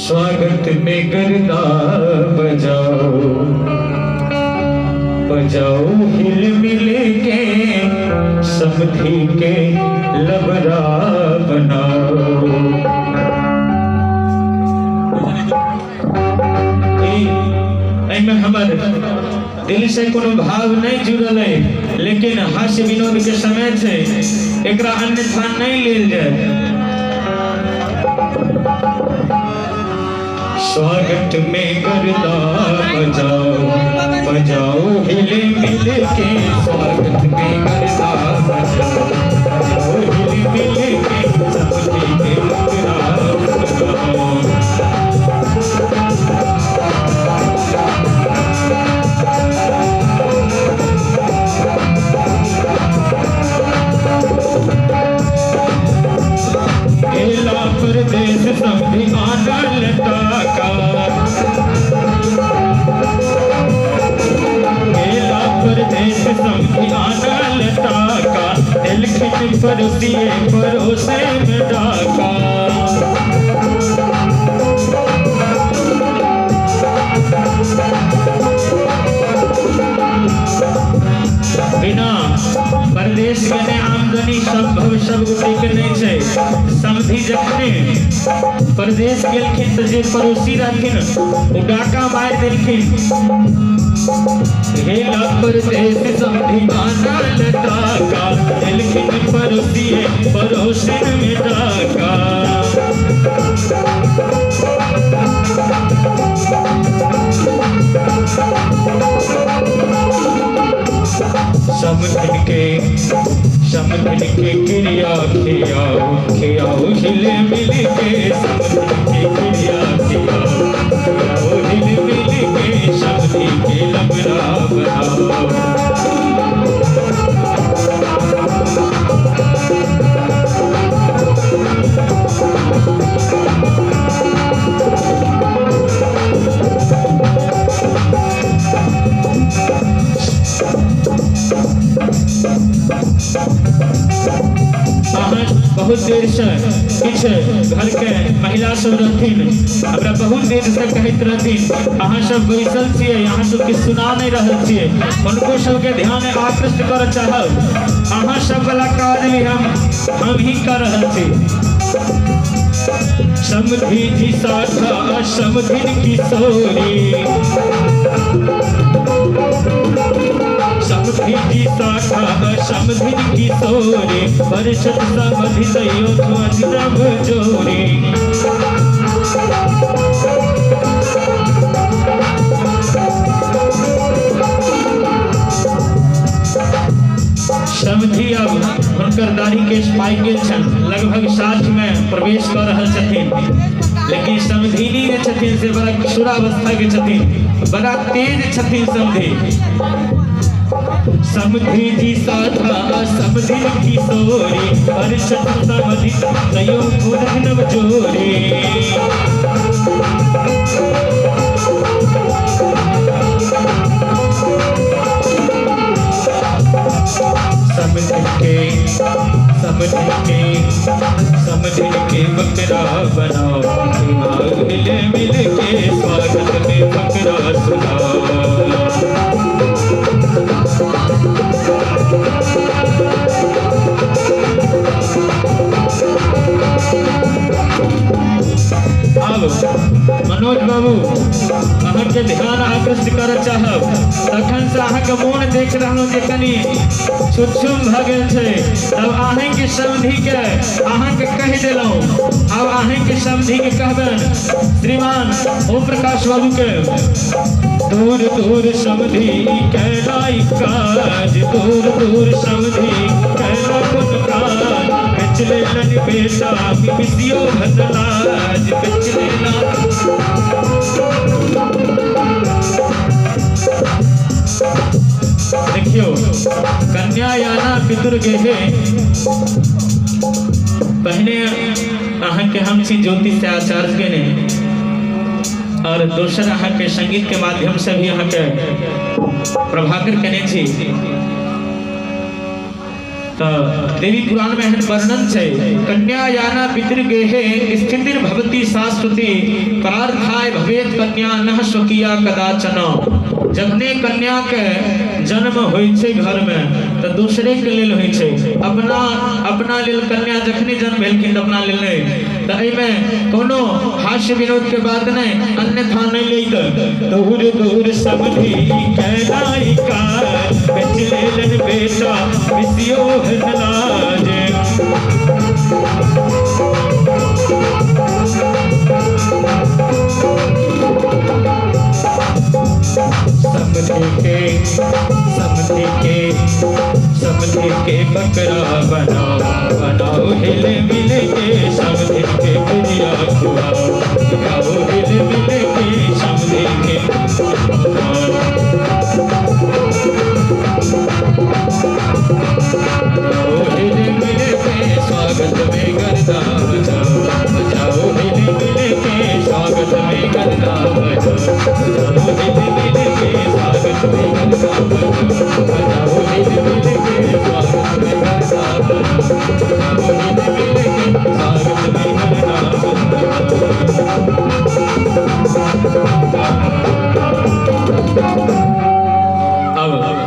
स्वागत में गर्दा बजाओ, बजाओ हिल मिल के समधी के लबरा बनाओ। एहिमे हमर दिल से कोनो भाव नहीं जुड़ल है, लेकिन हास्य विनोद के समय छै, एकरा अन्यथा नहीं लेल जाए। स्वागत में गर्दा बजाओ, बजाओ हिल मिल के, स्वागत में गर्दा बजाओ, बजाओ हिल मिल के, समधी के बकरा बनाओ। गेला परदेश समधी आनल टाका, गेला परदेश समधी आनल टाका, देलखिन पड़ोसिए पड़ोसे में डाका। बिना परदेश गेने आमदनी संभव सब गोटे के नहीं छै। समधी जखने परदेश गेलखिन तऽ जे पड़ोसी रहथिन ओ डाका मारि देलखिन। गेला परदेश समधी आनल टाका, देलखिन पड़ोसिए पड़ोसिन में डाका। समधिन के समधिन के क्रिया खियाओ, खियाओ हिल मिल के, समधिन के क्रिया खियाओ, खियाओ हिल मिल के, समधि के लबरा बनाओ। अहाँ बहुत देर से किछु घर के महिला सब रहथिन, हमरा बहुत देर से कहैत रहथिन अहाँ सब बैसल छियै, अहाँ सबके सुना नहीं रहल छियै। हुनको सबके ध्यान आकृष्ट करऽ चाहब, अहाँ सब वाला काज भी हम ही कर रहल छी। समधी जी साठा समधिन किशोरी, समधी जी साठा समधिन किशोरी, परिषद समधि तैयो ध्वनि नभ जोरी। समधि अब हुनकर दाढ़ी केश पाकि गेल छनि, लगभग 60 में प्रवेश कऽ रहल छथिन, लेकिन समधिनी जे छथिन से बड़ा किशोरावस्था के छथिन, बड़ा तेज छथिन समधि। समधि जी साधा समधि किशोरी, परिषद समधि तैयो नव जोरी। समझ के समझ के समझ के बकरा बनाओ, मिल मिल के स्वागत में बकरा सुनाओ। अब मनोज बाबू अहाँके ध्यान आकृष्ट करऽ चाहब, तखन से अहाँके मोन देख रहलहुँ जे कनि छुछुम भऽ गेल छै, तब अहीँके समधिके अहाँके कहि देलहुँ। आब अहीँके समधिके कहबनि श्रीमान ओम प्रकाश बाबूके, दूर दूर समधि कैलाई काज, दूर दूर समधि कैला कोन काज, बेच लेलनि बेटा बिसियो भतलाज, बेच लेला। देखियो कन्या याना पितुर गेहे। पहिने अहाँके हम छी ज्योतिष आचार्य के ने, और दोसर अहाँके संगीत के माध्यम से भी अहाँके प्रभाकर केने छी। तऽ देवी पुराण में एहन वर्णन छै, कन्या याना पितृगेहे स्थितिर भवती शाश्वती प्रार्थाय भवेत कन्या नह स्वकीया कदाचन। जखने कन्या के जन्म होइ छै घर में तऽ दूसरे के लेल होइ छै, अपना अपना लेल कन्या जखने जन्म भेलखिन तऽ अपना लेल नहि। तऽ एहिमे कोनो हास्य विनोद के बात नहि, अन्यथा नहि लैत। दूर दूर समझी कैलाई काज, बेच लेलन बेटा मिसियो हनलाज। समझी के समझी के समझी के बकरा बनाओ बनाओ हिल मिल के, समझी के गुड़िया खुआओ खुआओ हिल मिल के, समझी के बनाओ हिल मिल के, स्वागत में गर्दा बजाओ बजाओ हिल मिल के, स्वागत में गर्दा बजाओ।